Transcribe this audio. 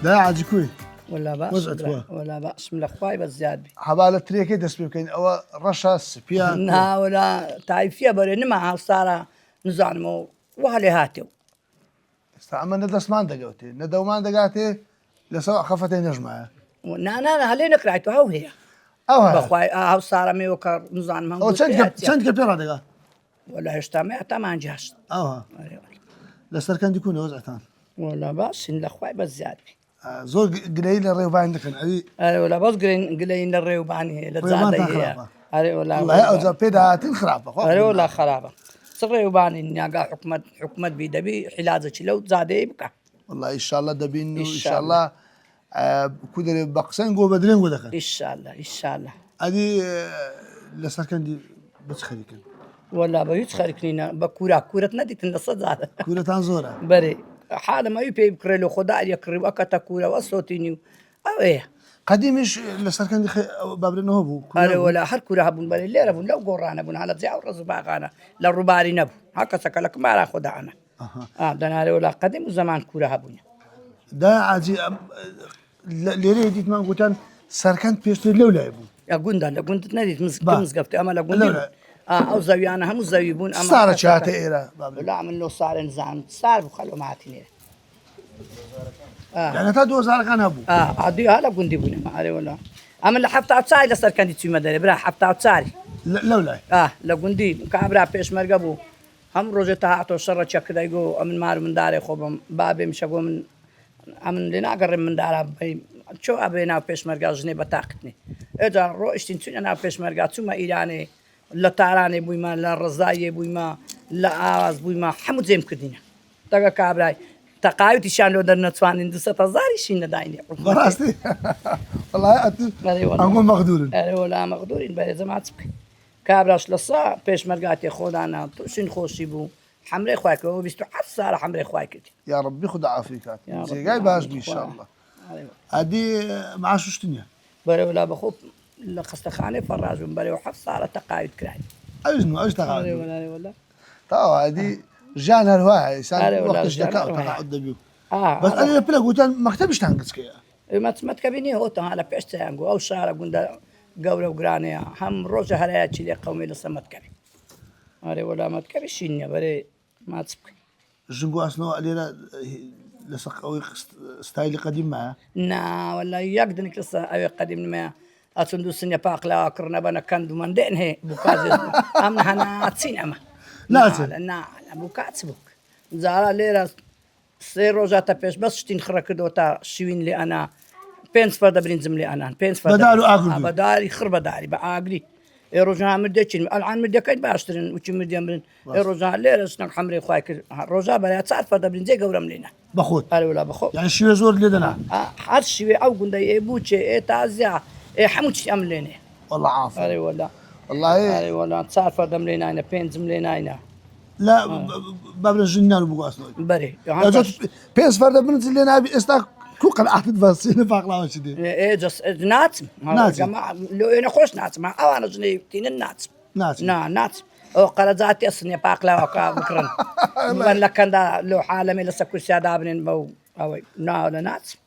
دایە عاجی کوی؟ وەلا باشم وەزعت برا کوە؟ وەلا باشم لە خوای بەس زیاد بی. حەبا لە ترێکەی دەست پێ بکەین ئەوە ڕەشە سپیە نا وەلا تایفیە بەرێ نما هاوسارە نزانم و وا لێ هاتێ و. ئێستا ئەمە نە دەستمان دەگەوتێ نە دەومان دەگاتێ لەسەر خەفەتێ نەژمایە. نا نا نا هەلێ نەکرایتەوە هەو هەیە. ئەو هەیە. بەخوای هاوسارە مێوە کە نزانم ئەو چەند کە چەند کە پێ ڕادەگا؟ وەلا هێشتا مە تا مانگی هەشت. ئەوها. لەسەر کەندی کوونە وەزعتان؟ وەلا باشین لە خوای بەس زیاد بی. زۆر گلەیی لە ڕێوبان دەکەن ئەوی. ئەرێ وەلا بەس گلەیین لە ڕێوبانی هەیە لە ڕێوبانتان جادەی هەیە. خراپە. ئەرێ وەلا وەڵڵاهی ئەوجا پێداهاتن خراپە خوا ئەرێ قبوڵ وەلا ناکا. خراپە. چ ڕێوبانی نیاگا حکومەت حکومەت بی دەبی عیلاجەکی لەو جادەیە بکا. وەڵڵا ئیشاڵڵا دەبین و ئیشاڵڵا. ئیشاڵڵا کو دەرێ بە قسەن گۆ بە درێن گۆ دەکەن. ئیشاڵڵا ئیشاڵڵا. ئەدی لەسەر کەندی بە چ خەریکن؟ وەلا بە هیچ خەریک نینە بە کورا کورت نەدیتن لە سەد جار. کورەتان زۆرە؟ بەرێ حالم ئەوی پێی بکڕێ لۆ خۆ داریە کڕی و ئەکەتە کورە و ئەسۆتینی و ئەوەیە. قەدیمیش لەسەر کەندی بابرێنەوە بوو ئەرێ وەلا هەر کورە هەبوون بەرێ لێرە بوون لەو گۆڕانە بوون هەلە جیا و ڕەز و باغانە لە ڕووباری نەبوو ها کەسەکە لە کمارا خۆ دائەنا ئا دەنارێ وەلا قەدیم و زەمان کورە هەبوون. دا عاجی لێرەیە دیتمان گوتیان سەرکەند پێشتر لەو لای بوو. لە گوندە لە گوندت نەدیت مزگەفتی ئەمە لە گوندی ئەو زەویانە هەموو زەوی بوون ئەمە سارە چاتە ئێرە لا من لۆ سارە نزانم سار بوو خەلۆ ماتینێ یعنی تا دوزارەکان هەبوو عادی ها لە گوندی بوون ئەمە ئەرێ وەلا ئەمن لە حەفتا چای لەسەر کەندی چوومە دەرێ برا حەفتا چاری لەو لای لە گوندی کابرا پێشمەرگە بوو هەم ڕۆژێ تا هاتۆ شەڕە چەکردای گۆ ئەمن مار مندارێ خۆ بم بابێ مشە گۆ من ئەمن لێ ناگەڕێم مندارا بەی چۆ ئەبێ ناو پێشمەرگا ژنێ بە تاقتنێ ئێجا ڕۆیشتین چوینە ناو پێشمەرگا چوومە ئیرانێ لە تارانێ بوویمە لە ڕزایێ بوویمە لە ئاواز بوویمە هەموو جێم کردینە تەگە کابرای تەقاوتیشیان لۆ دەرنەچواندین 200 هەزاریشی نەداینێ بەڕاستی وەڵای ئەنگۆ مەغدورن ئەرێ وەلا مەغدورین بەرێ جەماعەت چ بکەین کابراش لە سا پێشمەرگاتێ خۆدانا توشین خۆشی بوو حەمرەی خوای کرد ئەوە 27 سالە حەمرەی خوای کردی. یاڕەبی خودا عافوی کات یاڕەبی جێگای باش ئامین بی خوایە. انشاءاللە ئەدی معاش و شت نیە؟ بەرێ وەلا بەخۆ لە خەستەخانەی فەڕاج بووم بەرێ حەفت سالە تەقاوید کراین. ئەویش نوو ئەویش تەقاعد ئەرێ بوو. وەلا ئەرێ وەلا. تەواو ئەدی ژیان هەر وایە ئینسان ئەرێ وەلا وەختش ژیان دەکا هەر و وایە. تەقاعد دەبی و ئا بەس ئەرێ. ئەرێ پلە گوتیان مەکتەبیشتان گچکەیە. ئێ مەکتەبی نیە هۆتە ها لە پێش چیان گۆ ئەو شارە گوندە گەورە و گرانەیە هەم ڕۆژە هەرایەکی لێ قەومێ لەسەر مەتکەبی ئەرێ وەلا مەتکەبی شین نیە بەرێ ماچ بکەی. ژن گواستنەوە لێرە لەسەر ئەوەی ستایلی قەدیم مایە؟ نا وەلا یەک دنک لەسەر ئەوێ قەدیم نمایە ئەچن دوو سنیە پاقلاوە کڕنە بەنە کەند و مەندێن هەیە بوکا ئەم هەناچین ئەمە ناچن نا بوکا چ بووک جارا لێرە سێ ڕۆژە تا پێش بەس شتین خڕە کردەوە تا شوین لێ ئەنا پێنج فەردە برنجم لێ ئەنان پێنج فەردە بەدار و ئاگر بە داری خڕ بەداری بە ئاگری ئێ ڕۆژان مردێکین ئەلعان مردەکەی باشترن وچی مردێ مرن ئێ ڕۆژان لێرە شتەک حەمرێ خوای کرد ڕۆژا بەریا چار فەردە برنجێ گەورەم لێنا بەخۆت ئەرێ وەلا بەخۆ یعنی شیوێ زۆر لێ دەنا هەر شیوێ ئەو گوندەی ئێ بووچێ ئێ تازیا ئێ هەموو چی ئەم لێنێ والله عافیە ئەرێ وەلا والله ئەرێ وەلا چار فەردەم لێ ناینە پێنجم لێ ناینە لە بابرە ژن نان بگواستنەوە بەرێ پێنج فەردە برنج لێ نابی ئێستا کو قەنعاتت بە سینە پاقلاوە چی دێ ئێ جەس ناچم ناچم. لۆ ئێنە خۆش ناچم ئەوانە ژنەی تینن ناچم ناچم. نا ناچم ئەو قەرەجاتی ئەسنێ پاقلاوەکە بکڕن بەن لە کەندا لۆ حالەمێ لەسەر کورسیا دابنێن بەو ئەوەی نا لە ناچم.